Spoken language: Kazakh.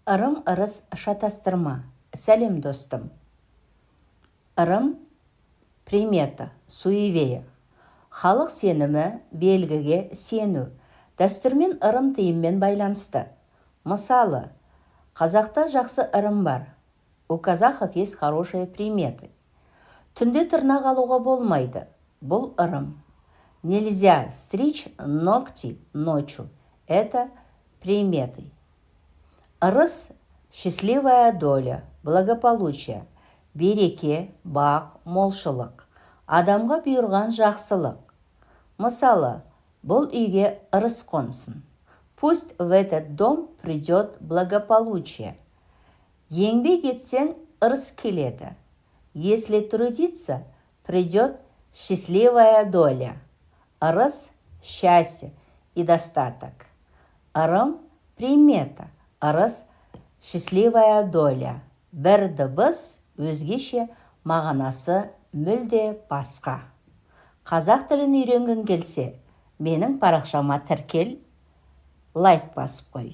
Ырым, ырыс шатастырма. Сәлем, достым! Ырым – примета, суеверие. Халық сенімі, белгіге сену. Дәстүрмен, ырым тыйыммен байланысты. Мысалы, қазақта жақсы ырым бар. У казахов есть хорошие приметы. Түнде тырнақ алуға болмайды. Бұл ырым. Нельзя стричь ногти ночью. Это приметы. Ырыс – счастливая доля, благополучие. Береке, бақ, молшылық. Адамға бұйырған жақсылық. Мысалы, бұл үйге ырыс қонсын. Пусть в этот дом придет благополучие. Еңбек етсең, ырыс келеді. Если трудиться, придет счастливая доля. Ырыс – счастье и достаток. Ырым – примета. Ырыс – счастливая доля. Бір дыбыс, өзгеше мағынасы мүлде басқа. Қазақ тілін үйренгің келсе, менің парақшама тіркел, лайк басып қой.